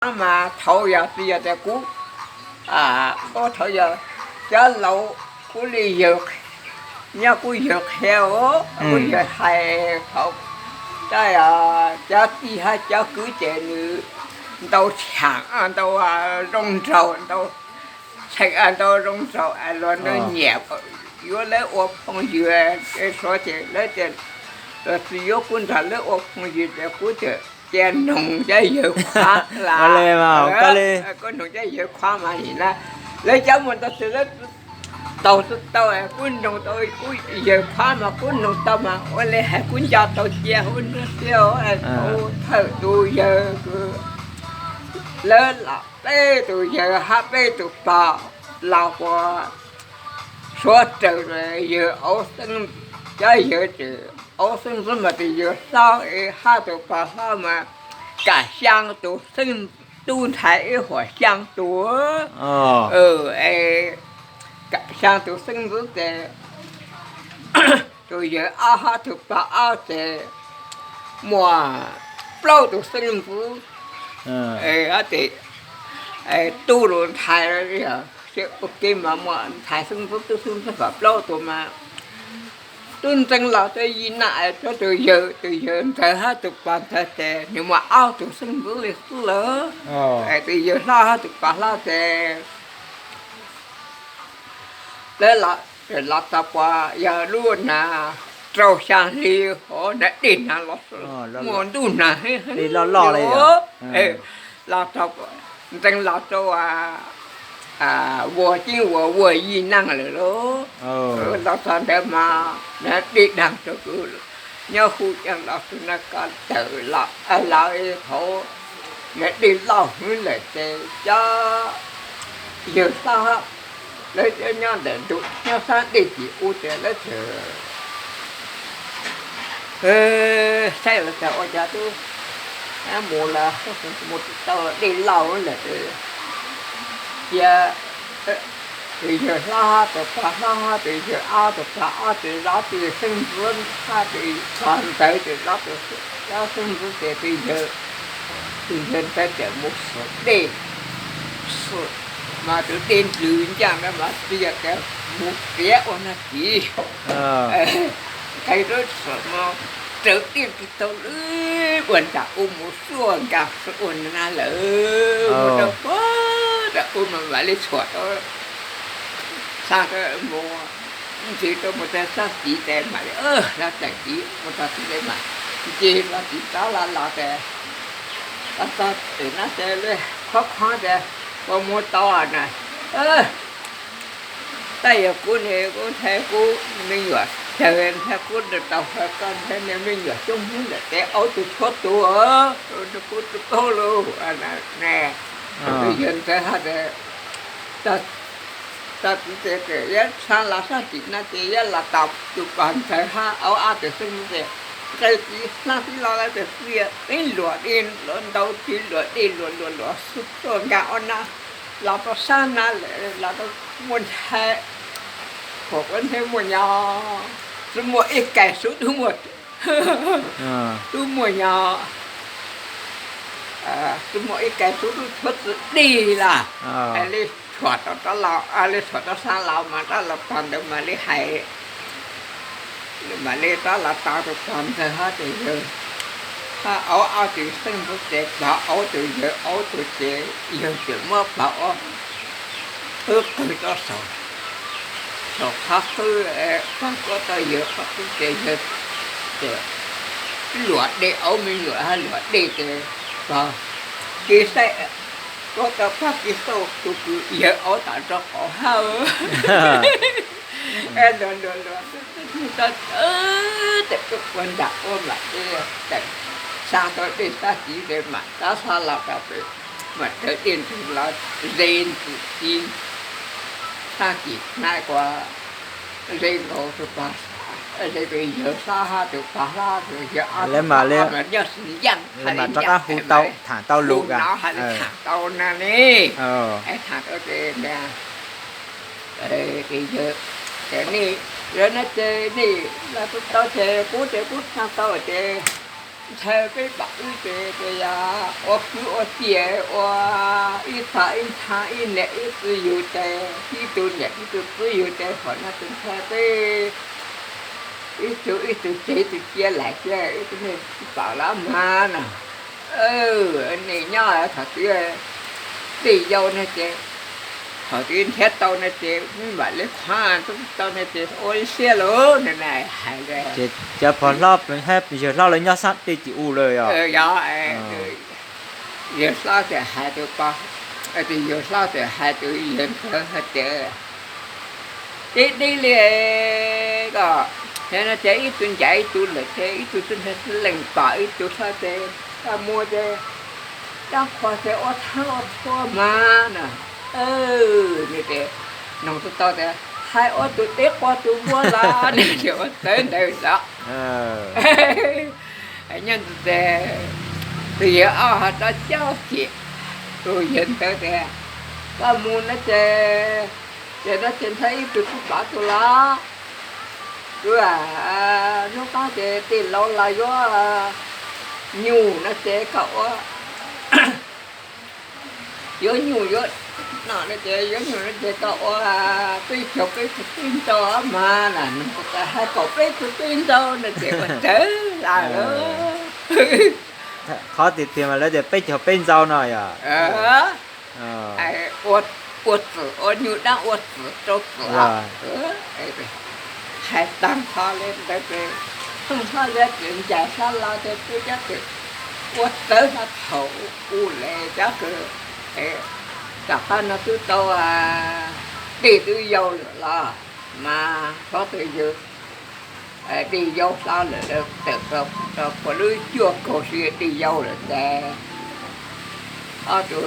mas thaum yog tsis yog tias kuv, kuv thaum yog cov laus, kuv li yawg, nyob kuv yawg qhia os, kuv yawg hais thaum cov tij hab cov kwv ces nws ntau tshaam, ntau zoo nraug, ntau tsheem, ntau zoo nraug, luag ntawd nyiam yuav lawv ua phooj ywg, es suav ces lawv tias luag tsis yuav kuv nrog lawv ua phooj ywg ces kuv txawm cia noog cov yawg qhuav lawm. Kuv noog cov yawg qhuav mas nim na, lawv cov muaj ntau tus lawv taug tsis tau, kuv noog tau kuv yawg qhuav mas kuv noog tau mas ua li hais kuv nco tau cia huv nruab siab. Thawj tus yawg, lawv los peb tus yawg hab peb tus pog los puas suav raws yawg auv xeeb, cov yawg ces auv xeeb ntxwv mas tus yawg hlob es hab tus pog hlob mas kam xyaa tus xeeb, tub ntxhais ib huam xyaa tus, xyaa tus xeeb ntxwv ces tus yawg ob hab tus pog ob ces muaj plaub tus xeeb ntxwv. Tub lug ntxhais, ua ke mas muaj ntxhais xeeb ntxwv tub xeeb ntxwv kom plaub tus mas tub ntxeev los rau Yim Naj, rau tus yawg, tus yawg ntxawg hab tus pog ntxawg ces nws muaj ob tug xeeb ntxwv li xwb lawm. Tus yawg hlob hab tus pog hlob ces lawv los txog puas yog lub nas rau xyaa hli hov, nas dej nag los, muaj ntuj nag heev heev li os. Los txog, ntxeev los rau Vuas Ceeb Vuas, Vuas Yim Naj lawm lauj. Los txog ntawd mas nas dej daag rau kuv, nyob hu ceeb los tus na ko tawm los, los hauv nas dej loj heev lawm ces cov yawg hlob lawv nyob ntawm ntug nyob sab dej tim ub ces lawv txawm saib los tas ua cas tub mus los mus tsis tau, dej loj lawm. Cia tus yawg hlob, tus pog hlob, tus yawg ob, tus pog ob, tus zov tus xeeb ntxwv hab tus pog ntxawg, tus zov tus xeeb ntxwv ces tus yawg ntxawg txawm mus xwm dej, xwm mas tus dej nplws ncaaj ntawd mas tsis yog tias mus tiav ua nag tis, nqes rau xwm mas raws dej tsis tau lawm, ua nram ub mus xuaj nkaus ua nag lawm, mus rau puag nram ub mas mam li txhuam rau, xa rau mus, ntxig rau mus txog sab tid ces mam li, sab tid mus txog tid ces mam ncig rau tid tod los los ces, los txog tim no ces qhuav qhuav ces ua mus tau na. Tab yog kuv ne, kuv nthe kuv me nyuam tawg, nthe kuv tau, koj nthe me nyuam coob heev lawm ces aub tus tshuav tus, kuv tsis paub lauj ne. Tus yawg ntxawg hais tias, tag tid ces yuav xa los sab tim no ces yuav los tos tus pog ntxawg hab aub ob tug xeeb ntxwv ces nqes tid hlab tid los lawm ces ib luam dej luam ntau tsis luam dej luam luam luam xuaj nkaus ua nag los rau sab na lawm, los rau muaj nthe, pom ua nthe muaj nyo, tsis muaj ib kais xub twb muaj, twb muaj nyo, tsis muaj ib kais xub twb tshuav txwm dej lawm. Li tshuam rau rov los, li tshuam rau sab los mas rov los tog ntawd mam li hais, mam li rov los tog tus pog ntxawg hab tus yawg hab aub ob tug xeeb ntxwv ces pog aub tus yawg aub tus ces yawg tseem muab pog aub qwb qwg rau saum, saum qhov qwb, pog kuab tau yawg qhov qwb ces yawg ces luam dej, aub me nyuam hab luam dej ces pog kis xaib, kuab tau pog kis xauj tus kws yawg aub tom rau qaum hab, luam luam luam, tes ua nram ua mam li, xa tau dej sab tid ces mam rov xa los rau pem, mam raws dej ntug los ze ntxim tiv sab tim na, ua ze nkaus tus pog, ze tus yawg hlob hab tus pog hlob tus yawg ob, lawv mam li, mas nyob xwm yaaj, lawv mam rov qab hu tau, tham tau lus, hu no hais tham tau na ne. Tham tau ces, ces yawg, ces nej, yog no ces nej los tau ces kuv ces kuv txhaj tau ces Ntshai peb pom wb ces yog ua kwv ua tij, ua ib tog ib ntxhais ib niam ib txiv yug ces ib tug niam ib tug txiv yug ces thaum no ces ntshai peb ib tug ib tug tseg ib tug cia lawm ces ib tug niag tsis pom los mas no. Nim nyob thaum twg tej yau no ces thaum twg nrhiav tau no ces mam li qhuav, tau no ces ua ib siab lauj no na hais. Ces cov pog hlob, yawg hlob lawv nyob sab tej tim u lawm yog? Yog, yawg hlob txawm hais tus pog, tus yawg hlob txawm hais tus yawg ntxawg hais tias, deb deb li ko, yog no ces ib tug ncaim ib tug lawm ces ib tug tub ntxhais leej pom ib tug hlob ces koj mus ces rab qhuas ces ua thaab ua txhua mas no. Nws ces noog tau tias hais ua tus deb qua tus npua los nws ces ua txawv ntawd los. Nyob ntawd ces tus yawg ob ho rov coj kiag tus yawg ntawd tias, koj mus no ces, ces no ces ntshai ib tug tsis pom tus los. Hnub qab ces tej laus los yuav nyuj no ces koj ua, yuav nyuj yuav no no ces yuav nyuj no ces koj ua peb caug peb tug peb ntsaug mas na, nws hais kaum peb tug peb ntsaug no ces ua txawv lawm. Qhov tiag tiag mas lawv tias peb caug peb ntsaug no yog. Ua txim, ua nyuj dab ua txim rau txim. Hais tag nrho li ntawd ces, tag nrho li ces ncaim hlo los ces peb cov ua txawv hlo thaum u le cov kws, tom qab no twb tau dej twb yau lawm los mas xyov tus yawg dej yau hlo lawm, tawm rau puag lub cuaj kaum hli dej yau lawm ces ob tug,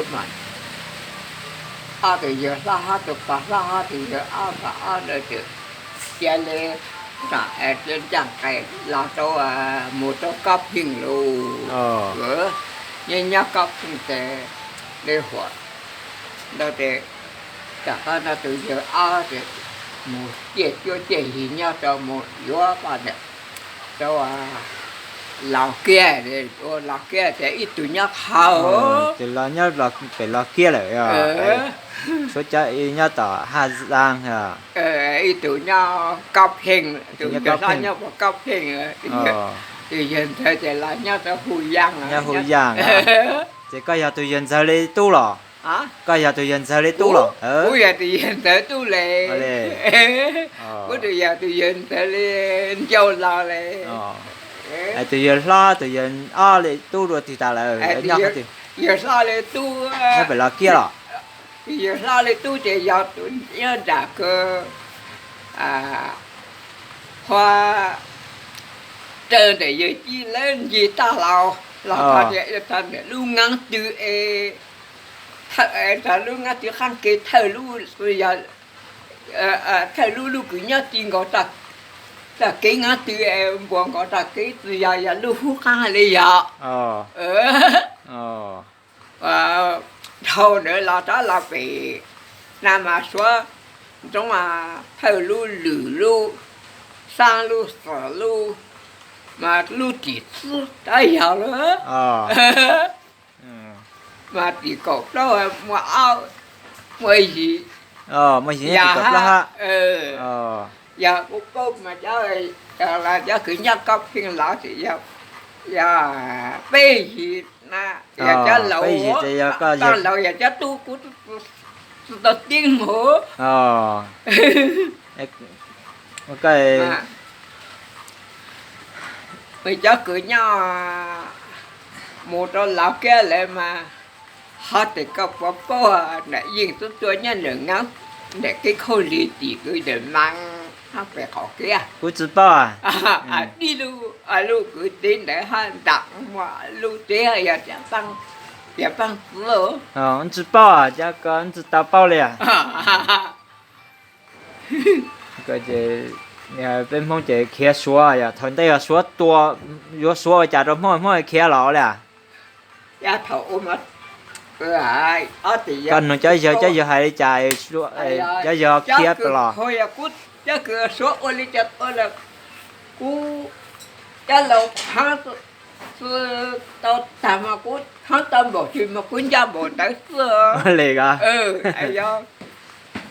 ob tug yawg hlob, ob tug pog hlob, ob tug yawg ob pog ob ntawd ces cia li ntsaaj qais los rau, mus rau Kob Pheej lawm. Nyob nyob Kob Pheej ces li huam ntawd ces tom qab no tus yawg ob ces mus ciaj cuab ciaj yig nyob rau mus yuav rau Los Kiab, ua Los Kiab ces ib tug nyob hauv, ces los nyob pem Los Kiab lawm. Suav cov nyob tom Haj Zaaj, ib tug nyob Kob Pheej, tus nyob Kob Pheej, nyob puag Kob Pheej. Tus yawg ntxawg ces los nyob rau Hu Yaaj, nyob Hu Yaaj. Ces koj yog tus yawg ntxawg li tub los? Koj yog tus yawg ntxawg li tub los? Kuv yog tus yawg ntxawg tub le. Kuv tus yog tus yawg ntxawg li ncau los le. Tus yawg hlob tus yawg ob li tub dua twg tas lawm? Yawg hlob li tub, nyob pem Los Kiab los? Tus yawg hlob li tub ces yog tus nyob nram kawg qhov raws ntawm yawg Cib lawv ncig tag los, los txog ntawm lub Ngaab Twg es, txog lub Ngaab Twg qaab kev thawj lub, yog thawj lub, lub kws nyob ti nkaus txoj kev Ngaab Twg es npuas nkaus txoj kev txwm yog, yog lub hub qaab li yog. Dhau ntawd los rov los pem na mas Suav ntsoov thawj lub, lwm lub, xaab lub, xom lub, mas lub tim txwb rov yog lawm. Mas tim kaum plaub muaj, muaj yim, muaj yim tim kaum plaub hab. Yog kuv paub mas cov, cov kws nyob Kob Pheej los tsis yog, yog peb yim na, yog cov laus, yog cov laus, yog cov tub kuv tsis tau tib mus. Cov kws nyob mus rau Los Kiab lawm mas, ho tes koj puas paub, nam yeej tub tuaj nyob ntawm Ngaab, ntawm kev khaub lig tim kws ntawm Maas hab pem qaum kev. Kuv tsis paub. Dib lub, lub kws teb ntawd hab nram muaj lub teb yog Paaj Txwv. Tsis paub, cov ko tsis tau paub li. Peb Hmoob ces khiav Suav, yog thaum ntej yog Suav tua, yuav Suav ua cas rau Hmoob, Hmoob khiav los li. Koj nug cov yawg, cov yawg hais li cas, cov yawg khiav los? Cov kws Suav ua li cas ua lawm, kuv cov laus hab Xwb tau tag mas kuv txhob tau npaum twg mas kuv ncaj npaum ntawd xwb. Li ko, yog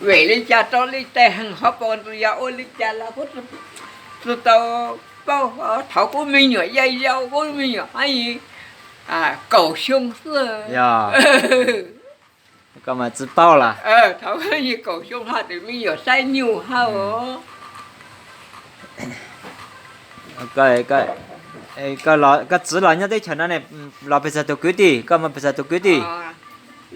vim li cas rau li tej heej hov pas yog ua li cas los kuv tsis tau paub. Thaum kuv me nyuam yau yau, kuv me nyuam hab yig kaum xyoo xwb. Yog, koj mas tsis paub los? Thaum yig kaum xyoo hab tus me nyuam saib nyuj hab. Koj txiv los nyob teb chaws no ne, los pes tsawg tus kwv tij? Koj mas pes tsawg tus kwv tij?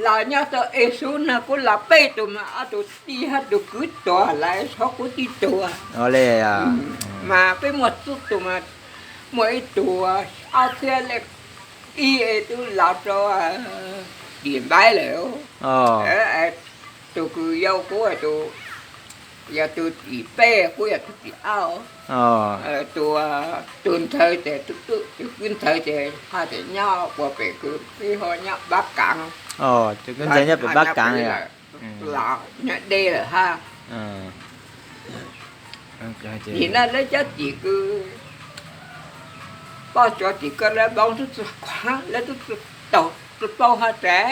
Los nyob tau es xub no kuv los peb tus mas ob tug tij hab tus kwv tuag lawm, txhob kuv tij tuag. Ua li, mas peb muaj tsib tus mas muaj ib tug ob txhiab leej ib es twb los rau tim npaib lawm. Tus kws yau kuv tus, yog tus tim peb, kuv yog tus tim ob. Tus, tus ntxawg ces, tus kwv ntxawg ces haj tseem nyob puag pem kws peb hu nyob Pab Kaav. Tus kwv ntxawg nyob pem Pab Kaav, los nyob deb lawm hab. Nim no lawv cov tim kws poj tsuas tim koj lawv npoo tub tsi khuaav, lawv tub tsi paub hab tsev.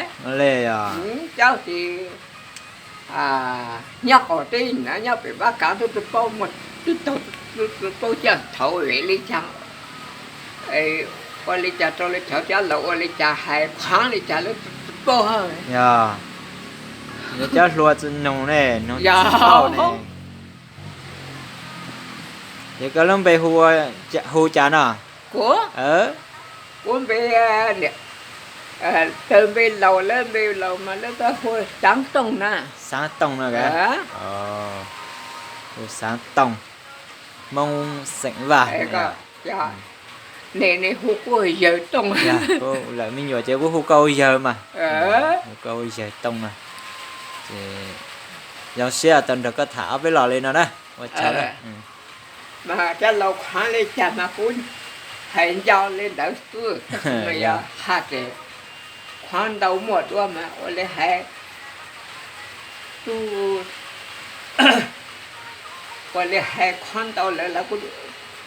Cov tim nyob qhov teb na, nyob pem Pab Kaav tub tsi paub, muaj tub tsi paub coj thaum vim li cas, ua li cas rau li cov, cov laus ua li cas hais khuaav li cas lawv tub tsi paub hab. Yog, cov hluas tsi nug ne, nug tsi paub ne. Ces koj lub npe hu cas no? Kuv, kuv npe, tawg npe laus, lawv npe laus mas lawv tuaj hu Xaav Tooj na. Xaav Tooj no. Hu Xaav Tooj, Hmoob xeem Vaj. Nej, nej hu kuv Yawg Tooj. Lawm me nyuam ces kuv hu koj ua Yawg mas. Hu koj ua Yawg Tooj no. Ces zoo siab tau nrog koj tham ob peb los li no na. Ua tsaug. Mas cov laus khuaav li cas mas kuv hais nco li ntawd xwb. Yog haj tseem khuaav ntau muaj dua mas ua li hais, ua li hais khuaav ntau lawm los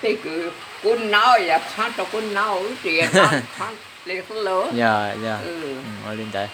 tej kws kuv nov yog khuaav rau kuv nov, wb tsis yog nov khuaav li xwb lauj. Yog, ua li ntawd.